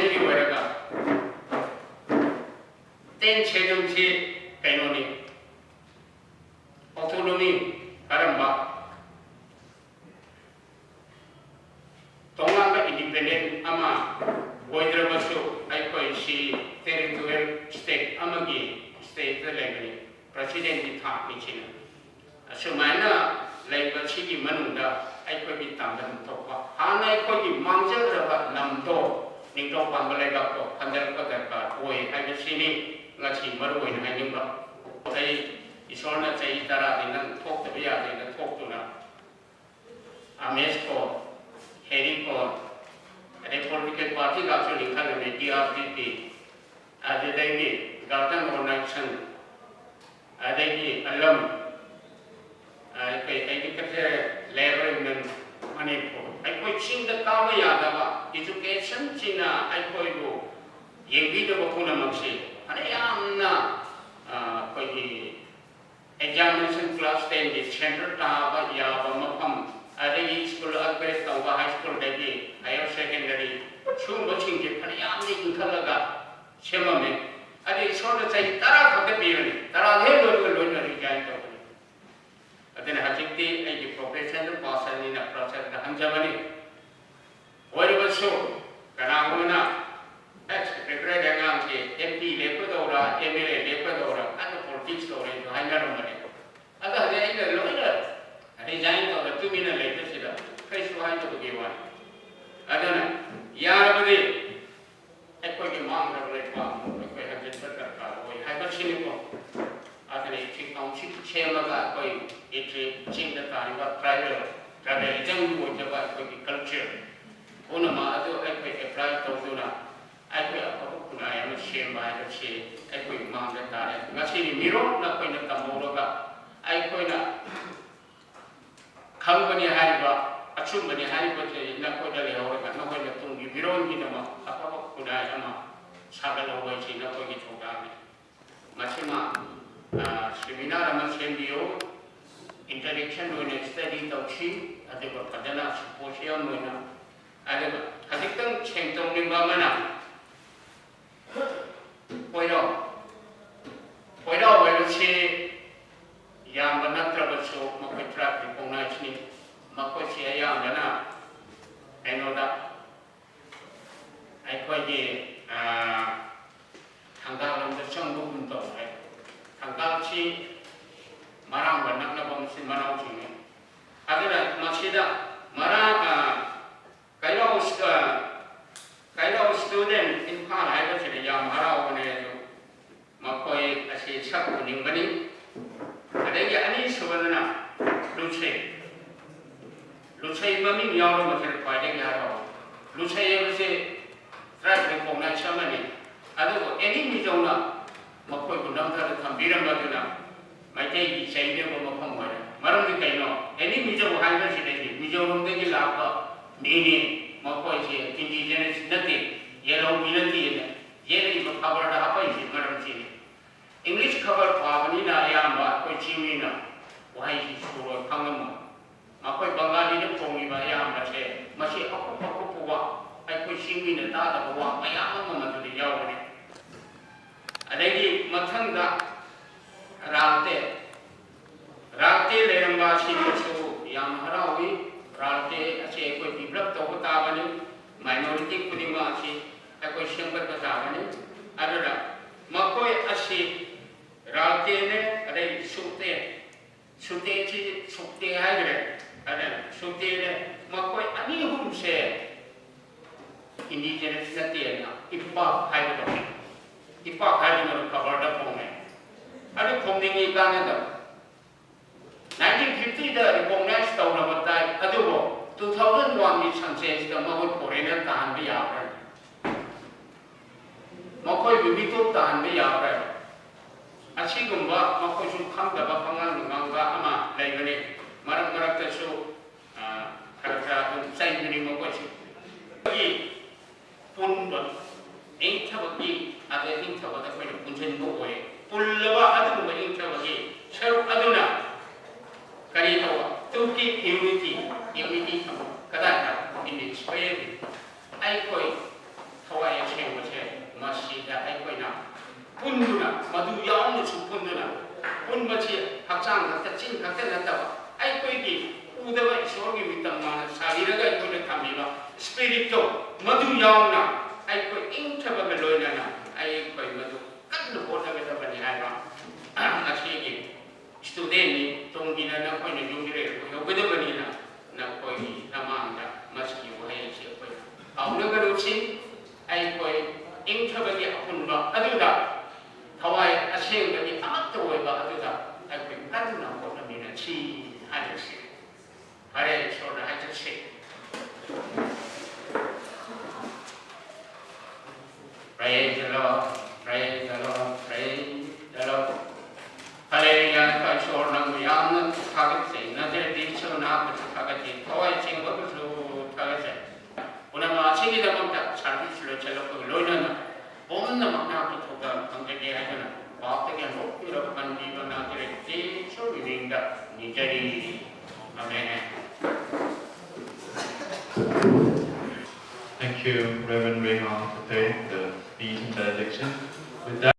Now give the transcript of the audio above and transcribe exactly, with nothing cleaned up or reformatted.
ꯒꯤ ꯑꯣꯏꯔꯒ ꯇꯦꯟ ꯁꯦꯗꯨꯜꯁꯤ ꯀꯩꯅꯣꯅꯤ, ꯑꯣꯇꯣꯅꯣꯃꯤ ꯀꯔꯝꯕ ꯇꯣꯉꯥꯟꯕ ꯏꯟꯗꯤꯄꯦꯟꯗꯦꯟ ꯑꯃ ꯑꯣꯏꯗ꯭ꯔꯕꯁꯨ ꯑꯩꯈꯣꯏꯁꯤ ꯇꯦꯔꯤꯇꯣꯔꯤꯌꯦꯜ ꯁ꯭ꯇꯦꯠ ꯑꯃꯒꯤ ꯁ꯭ꯇꯦꯠꯇ ꯂꯩꯕꯅꯤ꯫ ꯄ꯭ꯔꯁꯤꯗꯦꯟꯒꯤ ꯊꯥꯛꯅꯤ ꯁꯤꯅ꯫ ꯑꯁꯨꯃꯥꯏꯅ ꯂꯩꯕꯁꯤꯒꯤ ꯃꯅꯨꯡꯗ ꯑꯩꯈꯣꯏꯒꯤ ꯇꯥꯡꯒꯟ ꯊꯣꯛꯄ ꯍꯥꯟꯅ ꯑꯩꯈꯣꯏꯒꯤ ꯃꯥꯡꯖꯈ꯭ꯔꯕ ꯂꯝꯗꯣ ꯅꯤꯡꯊꯧ ꯄꯥꯟꯕ ꯂꯩꯕꯥꯛꯇꯣ ꯍꯟꯊꯔꯛꯄ ꯗꯔꯀꯥꯔ ꯑꯣꯏ ꯍꯥꯏꯕꯁꯤꯅꯤ ꯉꯁꯤ ꯃꯔꯨ ꯑꯣꯏꯅ ꯍꯥꯏꯅꯤꯡꯕ꯫ ꯑꯩ ꯏꯁꯣꯔꯅ ꯆꯍꯤ ꯇꯔꯥꯗꯤ ꯅꯪ ꯊꯣꯛꯇꯕ ꯌꯥꯗꯦꯅ ꯊꯣꯛꯇꯨꯅ ꯑꯃꯦꯁ ꯀꯣꯟ, ꯍꯦꯔꯤ ꯀꯣꯟ, ꯑꯗꯩ ꯄꯣꯂꯤꯇꯤꯀꯦꯜ ꯄꯥꯔꯇꯤꯒꯁꯨ ꯂꯤꯡꯈꯠꯂꯝꯃꯤ, ꯇꯤ ꯑꯥꯔ ꯄꯤ ꯄꯤ, ꯑꯗꯨꯗꯒꯤ ꯒꯥꯔꯗꯟ ꯑꯣꯔꯒꯅꯥꯏꯖꯦꯁꯟ, ꯑꯗꯒꯤ ꯑꯂꯝ, ꯑꯩꯈꯣꯏ ꯑꯦꯒ꯭ꯔꯤꯀꯜꯆꯔ ꯂꯦꯕꯔ ꯌꯨꯅꯤꯌꯟ ꯃꯅꯤꯄꯨꯔ, ꯑꯩꯈꯣꯏ ꯆꯤꯡꯗ ꯀꯥꯕ ꯌꯥꯗꯕ ꯏꯖꯨꯀꯦꯁꯟꯁꯤꯅ ꯑꯩꯈꯣꯏꯕꯨ ꯌꯦꯡꯕꯤꯗꯕ ꯄꯨꯝꯅꯃꯛꯁꯤ ꯐꯅ ꯌꯥꯝꯅ, ꯑ, ꯑꯩꯈꯣꯏꯒꯤ ꯑꯦꯛꯖꯥꯃꯤꯅꯦꯁꯟ ꯀ꯭ꯂꯥꯁ ꯇꯦꯟꯒꯤ ꯁꯦꯟꯇꯔ ꯇꯥꯕ ꯌꯥꯕ ꯃꯐꯝ, ꯑꯗꯒꯤ ꯁ꯭ꯀꯨꯜ ꯑꯞꯒ꯭ꯔꯦꯗ ꯇꯧꯕ, ꯍꯥꯏ ꯁ꯭ꯀꯨꯜꯗꯒꯤ ꯍꯥꯌꯔ ꯁꯦꯀꯦꯟꯗꯔꯤ, ꯁꯤꯒꯨꯝꯕꯁꯤꯡꯁꯦ ꯐꯅꯌꯥꯝꯅ ꯏꯟꯈꯠꯂꯒ ꯁꯦꯝꯃꯝꯃꯦ꯫ ꯑꯗꯩ ꯏꯁꯣꯔꯅ ꯆꯍꯤ ꯇꯔꯥ ꯈꯛꯇ ꯄꯤꯕꯅꯤ, ꯇꯔꯥ ꯍꯦꯛ ꯂꯣꯏꯕꯒ ꯂꯣꯏꯅ ꯔꯤꯖꯥꯏꯟ ꯇꯧꯕꯅꯤ꯫ ꯑꯗꯨꯅ ꯍꯧꯖꯤꯛꯇꯤ ꯑꯩꯒꯤ ꯄ꯭ꯔꯣꯐꯦꯁꯟꯗꯨ ꯄꯥꯁꯇꯔꯅꯤꯅ ꯄꯥꯁꯇꯔꯗ ꯍꯟꯖꯕꯅꯤ꯫ ꯑꯣꯏꯔꯕꯁꯨ ꯀꯅꯥꯒꯨꯝꯕꯅ ꯑꯦꯛꯁ ꯁꯦꯀ꯭ꯔꯦꯇꯔꯤ ꯑꯉꯥꯡꯁꯦ ꯑꯦꯝ ꯄꯤ ꯂꯦꯞꯀꯗꯧꯔꯥ, ꯑꯦꯝ ꯑꯦꯜ ꯑꯦ ꯂꯦꯞꯀꯗꯧꯔꯥ, ꯀꯟꯅ ꯄꯣꯂꯤꯇꯤꯛꯁ ꯇꯧꯔꯦꯁꯨ ꯍꯥꯏꯅꯔꯝꯕꯅꯦ꯫ ꯑꯗꯣ ꯍꯧꯖꯤꯛ ꯑꯩꯅ ꯂꯣꯏꯅ ꯔꯤꯖꯥꯏꯟ ꯇꯧꯔ ꯇꯨꯃꯤꯟꯅ ꯂꯩꯕꯁꯤꯗ ꯀꯩꯁꯨ ꯍꯥꯏꯗꯕꯒꯤ ꯋꯥꯅꯤ꯫ ꯑꯗꯨꯅ ꯌꯥꯔꯕꯗꯤ ꯑꯩꯈꯣꯏꯒꯤ ꯃꯥꯡꯈ꯭ꯔꯕ ꯂꯩꯄꯥꯛ ꯑꯩꯈꯣꯏ ꯍꯟꯖꯤꯟꯕ ꯗꯔꯀꯥꯔ ꯑꯣꯏ ꯍꯥꯏꯕꯁꯤꯅꯤꯀꯣ꯫ ꯑꯗꯨꯅ ꯏꯊꯤꯛ ꯀꯥꯎꯟꯁꯤꯜ ꯁꯦꯝꯃꯒ ꯑꯩꯈꯣꯏ ꯏꯊꯤꯛ ꯆꯤꯡꯗ ꯇꯥꯔꯤꯕ ꯇ꯭ꯔꯥꯏꯕꯦꯜ, ꯇ꯭ꯔꯥꯏꯕꯦꯂꯤꯖꯝꯒꯤ ꯑꯣꯏꯖꯕ ꯑꯩꯈꯣꯏꯒꯤ ꯀꯜꯆꯔ ꯄꯨꯝꯅꯃꯛ ꯑꯗꯨ ꯑꯩꯈꯣꯏ ꯑꯦꯄ꯭ꯂꯥꯏ ꯇꯧꯗꯨꯅ ꯑꯩꯈꯣꯏ ꯑꯐꯕ ꯈꯨꯟꯅꯥꯏ ꯑꯃ ꯁꯦꯝꯕ ꯍꯥꯏꯕꯁꯤ ꯑꯩꯈꯣꯏ ꯃꯥꯡꯗ ꯇꯥꯔꯦ꯫ ꯉꯁꯤꯗꯤ ꯃꯤꯔꯣꯜ ꯅꯈꯣꯏꯅ ꯇꯝꯍꯧꯔꯒ ꯑꯩꯈꯣꯏꯅ ꯈꯪꯕꯅꯤ ꯍꯥꯏꯔꯤꯕ, ꯑꯆꯨꯝꯕꯅꯤ ꯍꯥꯏꯔꯤꯕꯁꯦ ꯅꯈꯣꯏꯗ ꯂꯩꯍꯧꯔꯒ ꯅꯈꯣꯏꯅ ꯇꯨꯡꯒꯤ ꯃꯤꯔꯣꯜꯒꯤꯗꯃꯛ ꯑꯐꯕ ꯈꯨꯟꯅꯥꯏ ꯑꯃ ꯁꯥꯒꯠꯍꯧꯕ ꯍꯥꯏꯁꯤ ꯅꯈꯣꯏꯒꯤ ꯊꯧꯗꯥꯡꯅꯤ꯫ ꯃꯁꯤꯃ, ꯑ, ꯁꯦꯃꯤꯅꯥꯔ ꯑꯃ ꯁꯦꯝꯕꯤꯌꯨ, ꯏꯟꯇꯔꯦꯛꯁꯟ ꯑꯣꯏꯅ ꯁ꯭ꯇꯗꯤ ꯇꯧꯁꯤ, ꯑꯗꯨꯒ ꯐꯖꯅ ꯁꯤꯝꯄꯣꯁꯤꯌꯝ ꯑꯣꯏꯅ꯫ ꯑꯗꯨꯒ ꯈꯖꯤꯛꯇꯪ ꯁꯦꯡꯗꯣꯛꯅꯤꯡꯕ ꯑꯃꯅ, ꯑꯩꯈꯣꯏꯒꯤ ꯊꯪꯒꯥꯜ ꯂꯣꯝꯗ ꯆꯪꯕꯒꯨꯝ ꯇꯧꯔꯦ꯫ ꯊꯪꯒꯥꯜꯁꯤ ꯃꯔꯥꯡꯒ ꯅꯛꯅꯕ ꯃꯆꯤꯟ ꯃꯅꯥꯎꯁꯤꯡꯅꯤ꯫ ꯑꯗꯨꯅ ꯃꯁꯤꯗ ꯃꯔꯥꯡ ꯀꯩꯔꯥꯎ ꯀꯩꯔꯥꯎ ꯁ꯭ꯇꯨꯗꯦꯟ ꯏꯝꯐꯥꯜ ꯍꯥꯏꯕꯁꯤꯗ ꯌꯥꯝ ꯍꯔꯥꯎꯕꯅꯦ꯫ ꯑꯗꯨ ꯃꯈꯣꯏ ꯑꯁꯤ ꯁꯛ ꯎꯅꯤꯡꯕꯅꯤ꯫ ꯑꯗꯒꯤ ꯑꯅꯤꯁꯨꯕꯗꯅ ꯂꯨꯁꯩ꯫ ꯂꯨꯁꯩ ꯃꯃꯤꯡ ꯌꯥꯎꯔꯝꯕꯁꯤꯅ ꯈ꯭ꯋꯥꯏꯗꯒꯤ ꯍꯔꯥꯎ꯫ ꯂꯨꯁꯩ ꯍꯥꯏꯕꯁꯤ ꯇ꯭ꯔꯥꯏꯕ ꯔꯤꯀꯣꯛꯅꯥꯏꯁ ꯑꯃꯅꯤ꯫ ꯑꯗꯨꯕꯨ ꯑꯦꯅꯤ ꯃꯤꯖꯧꯅ ꯃꯈꯣꯏꯕꯨ ꯅꯝꯊꯅ ꯊꯝꯕꯤꯔꯝꯕꯗꯨꯅ ꯃꯩꯇꯩꯒꯤ ꯆꯩꯅꯕ ꯃꯐꯝ ꯑꯣꯏꯔꯦ꯫ ꯃꯔꯝꯗꯤ ꯀꯩꯅꯣ? ꯑꯦꯅꯤ ꯃꯤꯖꯧ ꯍꯥꯏꯕꯁꯤꯗꯒꯤ ꯃꯤꯖꯣꯔꯝꯗꯒꯤ ꯂꯥꯛꯄ ꯃꯤꯅꯤ꯫ ꯃꯈꯣꯏꯁꯦ ꯏꯟꯗꯤꯖꯤꯅꯁ ꯅꯠꯇꯦ, ꯌꯦꯜꯍꯧꯃꯤ ꯅꯠꯇꯦꯅ ꯌꯦꯛꯂꯤꯕ ꯈꯕꯔꯗ ꯍꯥꯞꯄꯛꯏꯁꯤ ꯃꯔꯝꯁꯤꯅꯤ꯫ ꯏꯪꯂꯤꯁ ꯈꯕꯔ ꯄꯥꯕꯅꯤꯅ ꯑꯌꯥꯝꯕ ꯑꯩꯈꯣꯏ ꯆꯤꯡꯃꯤꯅ ꯋꯥꯍꯩꯁꯤ ꯁꯨꯔꯣꯏ ꯈꯪꯉꯝꯃꯣꯏ꯫ ꯃꯈꯣꯏ ꯕꯪꯒꯥꯂꯤꯗ ꯐꯣꯡꯉꯤꯕ ꯑꯌꯥꯝꯕꯁꯦ ꯃꯁꯤ ꯑꯀꯨꯞ ꯑꯀꯨꯞꯄ ꯋꯥ, ꯑꯩꯈꯣꯏ ꯆꯤꯡꯃꯤꯅ ꯇꯥꯗꯕ ꯋꯥ ꯃꯌꯥꯝ ꯑꯃ ꯃꯗꯨꯗ ꯌꯥꯎꯕꯅꯤ꯫ ꯑꯗꯒꯤ ꯃꯊꯪꯗ ꯔꯥꯜꯇꯦ꯫ ꯔꯥꯜꯇꯦ ꯂꯩꯔꯝꯕ ꯑꯁꯤꯅꯁꯨ ꯌꯥꯝ ꯍꯔꯥꯎꯏ꯫ ꯔꯥꯜꯇꯦ ꯑꯁꯤ ꯑꯩꯈꯣꯏ ꯗꯤꯕꯂꯞ ꯇꯧꯕ ꯇꯥꯕꯅꯤ꯫ ꯃꯥꯏꯅꯣꯔꯤꯇꯤ ꯈꯨꯗꯤꯡꯃꯛ ꯑꯁꯤ ꯑꯩꯈꯣꯏ ꯁꯦꯝꯒꯠꯄ ꯇꯥꯕꯅꯤ꯫ ꯑꯗꯨꯅ ꯃꯈꯣꯏ ꯑꯁꯤ ꯔꯥꯜꯇꯦꯅꯦ, ꯑꯗꯩ ꯁꯨꯛꯇꯦ, ꯁꯨꯛꯇꯦꯁꯤ ꯁꯨꯛꯇꯦ ꯍꯥꯏꯈ꯭ꯔꯦ꯫ ꯑꯗꯨꯅ ꯁꯨꯛꯇꯦꯅꯦ, ꯃꯈꯣꯏ ꯑꯅꯤ ꯑꯍꯨꯝꯁꯦ ꯏꯟꯗꯤꯖꯤꯅꯁ ꯅꯠꯇꯦꯅ ꯏꯄꯥꯛ ꯍꯥꯏꯒꯗꯕꯅꯤ꯫ ꯏꯄꯥꯛ ꯍꯥꯏꯗꯨꯅ ꯈꯕꯔꯗ ꯐꯣꯡꯉꯦ꯫ ꯑꯗꯨ ꯐꯣꯡꯅꯤꯡꯉꯤ ꯀꯥꯟꯅꯗꯕ꯫ ꯅꯥꯏꯟꯇꯤꯟ ꯐꯤꯐꯇꯤꯗ ꯔꯤꯀꯣꯛꯅꯥꯏꯁ ꯇꯧꯔꯕ ꯇꯥꯏ, ꯑꯗꯨꯕꯨ ꯇꯨ ꯊꯥꯎꯖꯟ ꯋꯥꯟꯒꯤ ꯁꯟꯁꯦꯁꯇ ꯃꯈꯣꯏ ꯐꯣꯔꯦꯅꯔ ꯇꯥꯍꯟꯕ ꯌꯥꯕ꯭ꯔꯥ? ꯃꯈꯣꯏꯕꯨ ꯃꯤꯇꯣꯞ ꯇꯥꯍꯟꯕ ꯌꯥꯕ꯭ꯔꯥ? ꯑꯁꯤꯒꯨꯝꯕ ꯃꯈꯣꯏꯁꯨ ꯈꯪꯗꯕ ꯄꯉꯥꯡ ꯉꯥꯡꯕ ꯑꯃ ꯂꯩꯕꯅꯤ꯫ ꯃꯔꯛ ꯃꯔꯛꯇꯁꯨ, ꯑ, ꯈꯔ ꯈꯔ ꯑꯗꯨꯝ ꯆꯩꯕꯅꯤ ꯃꯈꯣꯏꯁꯨ꯫ ꯑꯩꯈꯣꯏꯒꯤ ꯄꯨꯟꯕ ꯏꯪꯊꯕꯒꯤ, ꯑꯗ ꯏꯪꯊꯕꯗ ꯑꯩꯈꯣꯏꯅ ꯄꯨꯟꯁꯤꯟꯕ ꯑꯣꯏ꯫ ꯄꯨꯜꯂꯕ ꯑꯗꯨꯒꯨꯝꯕ ꯏꯪꯊꯕꯒꯤ ꯁꯔꯨꯛ ꯑꯗꯨꯅ ꯀꯔꯤ ꯇꯧꯕ? To keep unity, unity ꯊꯝꯕ꯫ ꯀꯗꯥꯏꯗ? In the spirit꯫ ꯑꯩꯈꯣꯏ ꯊꯋꯥꯏ ꯑꯁꯦꯡꯕꯁꯦ ꯃꯁꯤꯗ ꯑꯩꯈꯣꯏꯅ ꯄꯨꯟꯗꯨꯅ, ꯃꯗꯨ ꯌꯥꯎꯅꯁꯨ ꯄꯨꯟꯗꯨꯅ, ꯄꯨꯟꯕꯁꯤ ꯍꯛꯆꯥꯡ ꯈꯛꯇ, ꯆꯤꯟ ꯈꯛꯇ ꯅꯠꯇꯕ, ꯑꯩꯈꯣꯏꯒꯤ ꯎꯗꯕ ꯏꯁꯣꯔꯒꯤ ꯃꯤꯇꯝ ꯃꯥꯅ ꯁꯥꯕꯤꯔꯒ ꯑꯩꯈꯣꯏꯅ ꯊꯝꯃꯤꯕ ꯁ꯭ꯄꯤꯔꯤꯠꯇꯣ, ꯃꯗꯨ ꯌꯥꯎꯅ ꯑꯩꯈꯣꯏ ꯏꯪꯊꯕꯒ ꯂꯣꯏꯅꯅ ꯑꯩꯈꯣꯏ ꯃꯗꯨ ꯀꯟꯅ ꯍꯣꯠꯅꯒꯗꯕꯅꯤ ꯍꯥꯏꯕ ꯉꯁꯤꯒꯤ studentꯅꯤ, ꯇꯨꯡꯒꯤꯅ ꯅꯈꯣꯏꯅ ꯌꯨꯝꯒꯤ ꯑꯣꯏꯍꯧꯒꯗꯕꯅꯤꯅ ꯅꯈꯣꯏꯒꯤ ꯃꯃꯥꯡꯗ ꯃꯁꯤꯒꯤ ꯋꯥꯍꯩ ꯑꯁꯤ ꯑꯩꯈꯣꯏ ꯀꯥꯎꯅꯒꯅꯨꯁꯤ꯫ ꯑꯩꯈꯣꯏ ꯏꯪꯊꯕꯒꯤ ꯑꯄꯨꯟꯕ ꯑꯗꯨꯗ ꯊꯋꯥꯏ ꯑꯁꯦꯡꯕꯒꯤ ꯑꯃꯠꯇ ꯑꯣꯏꯕ ꯑꯗꯨꯗ ꯑꯩꯈꯣꯏ ꯀꯟꯅ ꯍꯣꯠꯅꯃꯤꯟꯅꯁꯤ ꯍꯥꯏꯕꯁꯤ꯫ ꯐꯔꯦ, ꯏꯁꯣꯔꯗ ꯍꯥꯏꯖꯁꯤ꯫ Praise the Lord, praise the Lord, praise the Lord. Hallelujah, ꯏꯁꯣꯔ ꯅꯪꯕꯨ ꯌꯥꯝꯅ ꯊꯥꯒꯠꯆꯩ, ꯅꯖꯔꯦꯠꯀꯤ ꯏꯁꯣꯔ ꯅꯍꯥꯛꯄꯨꯁꯨ ꯊꯥꯒꯠꯆꯩ, ꯊꯋꯥꯏ ꯁꯦꯡꯕꯕꯨꯁꯨ ꯊꯥꯒꯠꯆꯩ꯫ ꯄꯨꯝꯅꯃꯛ ꯑꯁꯤꯒꯤꯗꯃꯛꯇ service ꯂꯣꯏꯁꯤꯜꯂꯛꯄꯒ ꯂꯣꯏꯅꯅ ꯄꯨꯝꯅꯃꯛ ꯅꯍꯥꯛꯀꯤ ꯊꯧꯖꯥꯜ ꯐꯪꯖꯒꯦ ꯍꯥꯏꯗꯨꯅ ꯄꯥꯞꯇꯒꯤ ꯍꯟꯗꯣꯛꯄꯤꯔꯕ ꯀꯟꯕꯤꯕ ꯅꯖꯔꯦꯠꯀꯤ ꯏꯁꯣꯔꯒꯤ ꯃꯤꯡꯗ ꯅꯤꯖꯔꯤ꯫ Amen. Thank you, Reverend Reha, for the speech and benediction. With that,